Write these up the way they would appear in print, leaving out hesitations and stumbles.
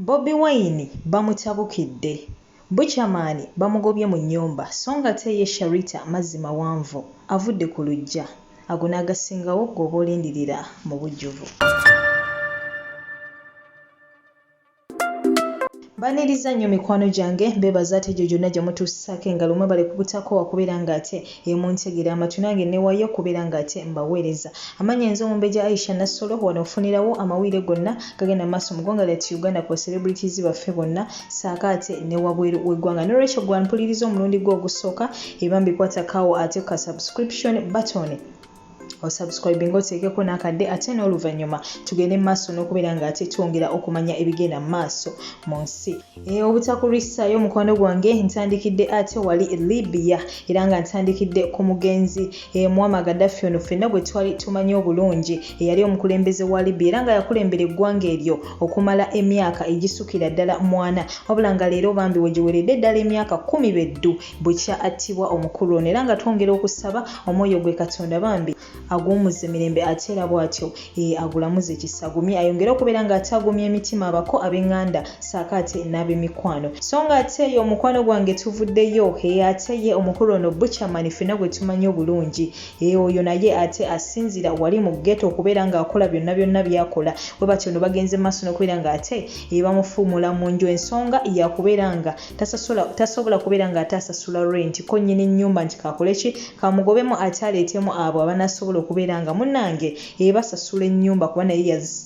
Bobi Wine bamutabukidde, Buchaman bamugobye mu nnyumba so ng'ate ye Sharita mazzi mawanvu avudde ku luggya. Ago n'agasingawo g'oba olindirira mu bujjuvu. Mbaniriza nnyo mikwano gyange, mbeebaza ate egyo gyonna gye mutuusaako engalo mwebale kubutakoowa kubeera ng'ate emuntegera amatu nange newayo okubeera ng'ate mbaweereza. Amannya nze Omumbejja Aisha Nassolo, wano ofunirawo amawulire gonna gagenda mu maaso mu ggwanga lyattu Uganda ku ba celebrities baffe bonna ssaako ate ne wabweru w'eggwanga. N'olwekyo gwe ampuliriza omulundi gwo ogusooka, ebambi kwatako awo ate ku ka subscription button osubscribinga oteekeko n'akadde ate n'oluvannyuma tugende mu maaso n'okubeera ng'ate twongera okumanya ebigenda mu maaso mu nsi. E, obutakulwisaayo mukwano gwange ntandikidde ate wali Libya era nga ntandikidde ku mugenzi e, Muammar Gaddafi ono ffenna gwe twali tumanyi obulungi eyali omukulembeze wa Libya era nga yakulembera eggwanga eryo okumala emyaka egisukira ddala mwana wabula nga leero bambi wegiweredde ddala emyaka kkumi beddu bukya attibwa omukulu ono era nga twongera okusaba omwoyo gwe Katonda bambi aguwummuze mirembe ate era bwatyo eh, agulamuze kisa agumye ayongere okubeera nga ate agumya emitima abako ab'enganda saako ate n'ab'emikwano so nga ate eyo omukwano gwange tuvuddeyo eh, ate ye omukulu ono Buchaman ffenna gwe tumanyi obulungi eh, oyo naye ate asinzira wali mu ghetto okubeera ng'akola byonna byonna by'akola bwe batyo no bagenze maaso n'okubeera nga ate bamufuumula mu nju ensonga yakubeera nga tasobola kubeera ng'ate asasula rent ko nnyini nnyumba nti kakole ki kamugobemu ate aleetemu abo abanasobola okubeera nga munnange ebasasula ennyumba kuba naye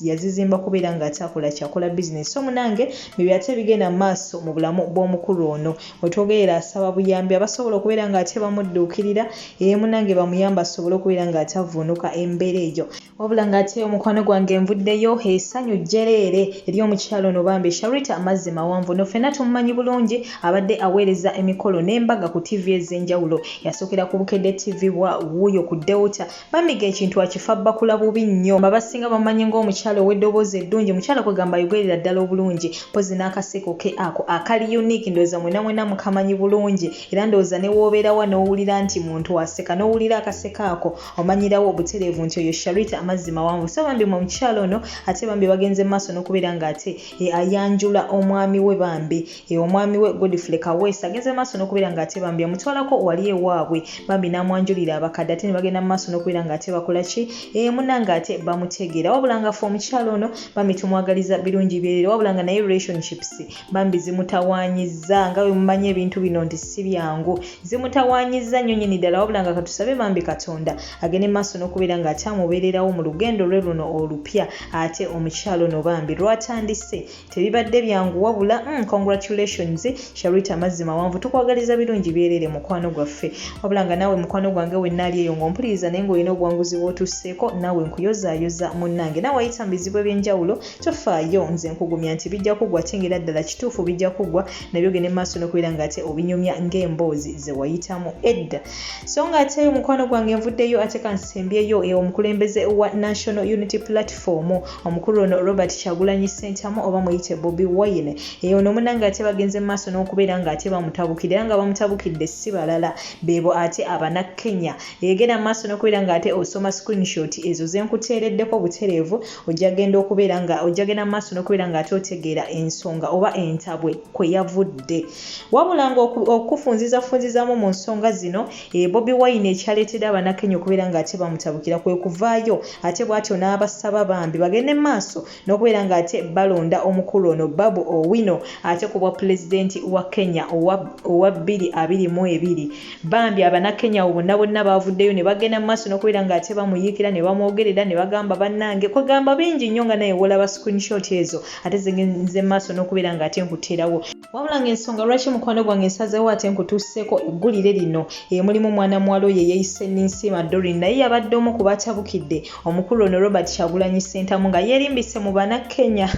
yazizimba kubeera ng'ate akola kyakola bizinesi so munnange bye ate ebigenda mu maaso mu bulamu bw'omukulu ono wetwogerera asaba buyambi abasobola okubeera ng'ate bamudduukirira ee munnange bamuyamba asobole okubeera ng'ate avvuunuka embeera eyo. Wabula ng'ate omukwano gwange nvuddeyo esanyu jjereere eri omukyala ono bambi Sharita amazzi mawanvu no ffenna tumumanyi bulungi abadde aweereza emikolo n'embaga ku TV ez'enjawulo yasookera ku Bukedde TV bwa wuuyo ku Delta bambi ng'ekintu akifa bakula bubi nnyo abasinga bamumanyi ng'omukyala ow'eddoboozi eddungi mukyala kwegamba ayogerera ddala obulungi mpozi n'akaseko ke ako akali unique ndowooza mwena mwena mukamanyi bulungi era ndowooza ne w'obeerawa n'owulira nti muntu aseka n'owulira akaseko ako omanyirawo butereevu nti oyo Sharita amazzi mawanvu so bambi omukyala ono ate bambi bagenze maaso n'okubeera nga ate e, ayanjula omwami we bambi e, omwami we Godfrey Kaweesa agenze maaso n'okubeera nga ate bambi amutwalako wali ewaabwe bambi n'amwanjulira abakadde ate ne bagenda mu maaso n'okubeera nga ate bakola ki e, munange ate bamutegeera wabula nga ffe omukyala ono bambi tumwagaliza birungi byerere wabula nga naye relationships bambi zimutawanyizza nga bwe mumanyi ebintu bino nti si byangu Zimutawaanyizza nnyo nnyini ddala wabula nga katusabe bambi Katonda agende maaso n'okubeera nga ate amubeererawo mu lugendo lwe luno olupya ate omukyala ono bambi lwatandise tebibadde byangu wabula mm, congratulations Sharita amazzi mawanvu tukwagaliza birungi byereere mukwano gwaffe wabula nga naawe mukwano gwange wenna ali eyo ng'ompuliriza naye ng'olina obuwanguzi bw'otuuseeko naawe nkuyozaayoza munnange naawe ayita mu bizibu eby'enjawulo tofaayo nze nkugumya nti bijja kuggwa ate ng'era ddala kituufu bijja kuggwa nabyo ogende maaso n'okubeera ng'ate obinyumya ng'emboozi ze wayitamu edda so nga ate omukwano gwange nvuddeyo ate kansembyeyo e omukulembeze wa National Unity Platform omukulu ono Robert Kyagulanyi Ssentamu oba muyite Bobi Wine e ono munange ate bagenze maaso n'okubeera ng'ate bamutabukidde era nga bamutabukidde si balala beebo ate abana Kenya egenda maaso n'okubeera ng'ate osoma screenshot ezo zenkuteereddeko butereevu ojja genda okubeera nga ojja genda mu maaso n'okubeera nga ate otegeera ensonga oba entabwe kwe yavudde wabula nga okufunzizafunzizamu mu nsonga zino e, Bobi Wine ekyaleetedde Abannakenya okubeera nga ate bamutabukira kwe kuvaayo ate bw'atyo n'abasaba bambi bagende mu maaso n'okubeera nga ate balonda omukulu ono Babu Owino ate ku bwa pulezidenti wa Kenya owa 2022 Bambi abanakenya abo bonna bonna baavuddeyo ne bagenda mu maaso n'okubeera nga ate bamuyiikira ne bamwogerera ne bagamba bannange kwegamba bingi nnyo nga naye wolaba screenshot ezo ate zigenze mu maaso n'okubeera nga ate nkuteerawo. Wabula ng'ensonga lwaki mukwano gwange nsazeewo ate nkutuuseeko eggulire lino e, mulimu mwana muwala oyo eyeeyise Ninsiima Doreen naye yabadde omu ku batabukidde omukulu ono Robert Kyagulanyi Ssentamu nga yeerimbise mu Bannakenya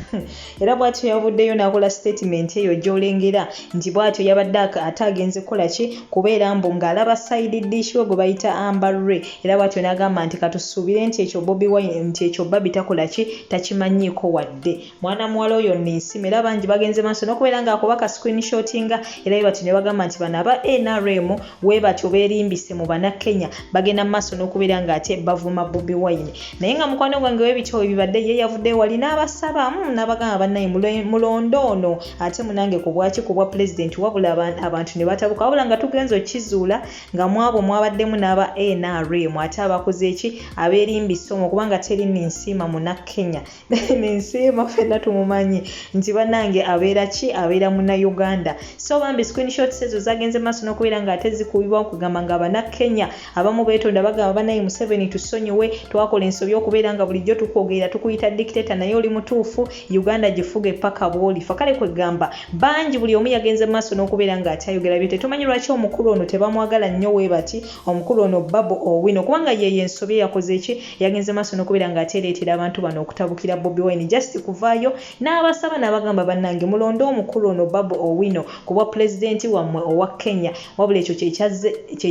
era bwatyo yavuddeyo n'akola sitatimenti eyo gy'olengera nti bwatyo yabadde ate agenze kukola ki kubeera mbu ng'alaba side dish we gwe bayita Amber Ray era bwatyo n'agamba nti katusuubire nti ekyo Bobi Wine nti ekyo Barbie takola ki takimanyiiko wadde. Mwana muwala oyo Ninsiima era bangi bagenze maaso n'okubeera ng'akuba ka screenshotinga era bwe batyo ne bagamba nti bano aba NRM we batyo beerimbise mu Bannakenya bagenda mu maaso n'okubeera ng'ate bavuma Bobi Wine. Naye nga mukwano gwange webityo webibadde ye yavuddeyo wali n'abasaba n'abagamba bannaye mulonde ono ate munange ku bwaki ku bwa pulezidenti wabula abantu ne batabuka wabula nga tugenze okukizuula nga mwabo mwabaddemu n'aba NRM ate abakoze ki abeerimbise omwo kubanga teri Ninsiima Munnakenya. Ninsiima ffenna tumumanyi nti bannange abeera ki abeera Munnayuganda. So bambi screenshots ezo zagenze maaso n'okubeera ng'ate zikubibwa okugamba nga Abannakenya abamu beetonda bagamba bannaye Museveni tusonyiwe twakola ensobi okubeera nga bulijjo tukwogerera tukuyita dictator naye oli mutuufu Uganda gifuge paka bw'olifa. Kale kwegamba bangi buli omu yagenze maaso n'okubeera ng'ate ayogera bye tetumanyi lwaki omukulu ono tebamwagala nnyo we bati omukulu ono Babu Owino kubanga yeyo ensobi eyakoze ki yagenze maaso n'okubeera ng'ate ereetera abantu bano okutabukira Bobi Wine just kuvaayo n'abasaba n'abagamba bannange mulonde omukulu ono Babu Owino ku bwa pulezidenti wammwe owa Kenya wabula ekyo kye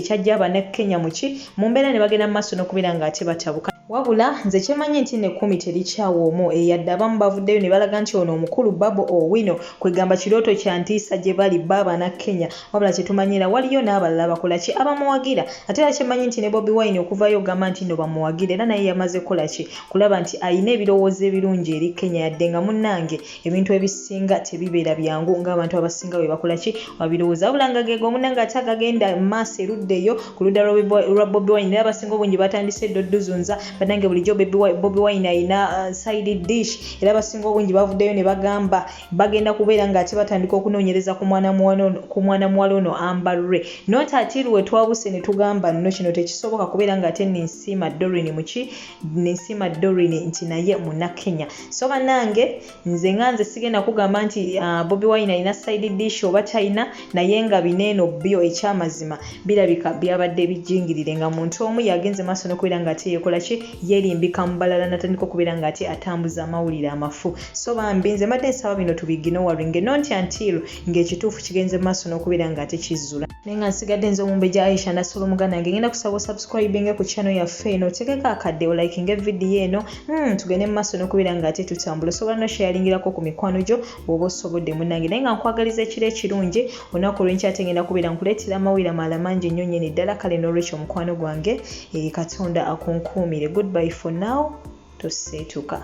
kyajja Abannakenya muki mu mbeera ne bagenda mu maaso n'okubeera ng'ate batabuka. Wabula nze kyemanyi nti n'ekkumi terikyawa omu eyadde abamu bavuddeyo ne balaga nti ono omukulu Babu Owino kwegamba kirooto kya ntiisa gye bali bo Abannakenya wabula kye era waliyo n'abalala bakola ki abamuwagira ate era kyemanyi nti ne Bobi Wine okuvaayo ogamba nti nno bamuwagira era naye yamaze kukola ki kulaba nti ayina ebirowoozo ebirungi eri Kenya yadde nga munnange ebintu ebisinga tebibeera byangu ng'abantu abasinga bwe bakola ki babirowooza wabula nga gego munnange ate agagenda mu maaso eruddeyo ku ludda lwa Bobi Wine era abasinga obungi batandise dda odduzunza bannange bulijjo Bobi Wine ayina side dish era abasinga obungi bavuddeyo ne bagamba bagenda kubeera ng'ate batandika okunoonyereza ku mwana muwala ono Amber Ray not until we twabuse ne tugamba nno kino tekisoboka kubeera ng'ate Ninsiima Doreen muki Ninsiima Doreen nti naye Munnakenya. So bannange nze nga nze sigenda kugamba nti Bobi Wine alina side dish oba talina naye nga bino eno byo ekyamazima birabika byabadde bijingirire nga muntu omu yagenze maaso n'okubeera ng'ate yeekola ki yeerimbika mu balala n'atandika okubeera ng'ate atambuza amawulire amafu. So bambi nze mbadde nsaba bino tubiignoringe not until ng'ekituufu kigenze maaso n'okubeera ng'ate kizzula. Naye nga nsigadde nze Omumbejja Aisha Nassolo muganda wange ngenda kusaba osubscribinge ku channel yaffe eno otegeko akadde olikinge vidiyo eno tugende mu maaso n'okubeera ng'ate tutambula osobola nosharingirako ku mikwano gyo bw'oba osobodde munnange naye nga nkwagaliza ekiro ekirungi olunaku olw'enkya ate ngenda kubeera nkuleetera amawulire amalala mangi nnyo nnyini ddala kale n'olwekyo omukwano gwange Katonda akunkuumire. Goodbye for now, toseetuka.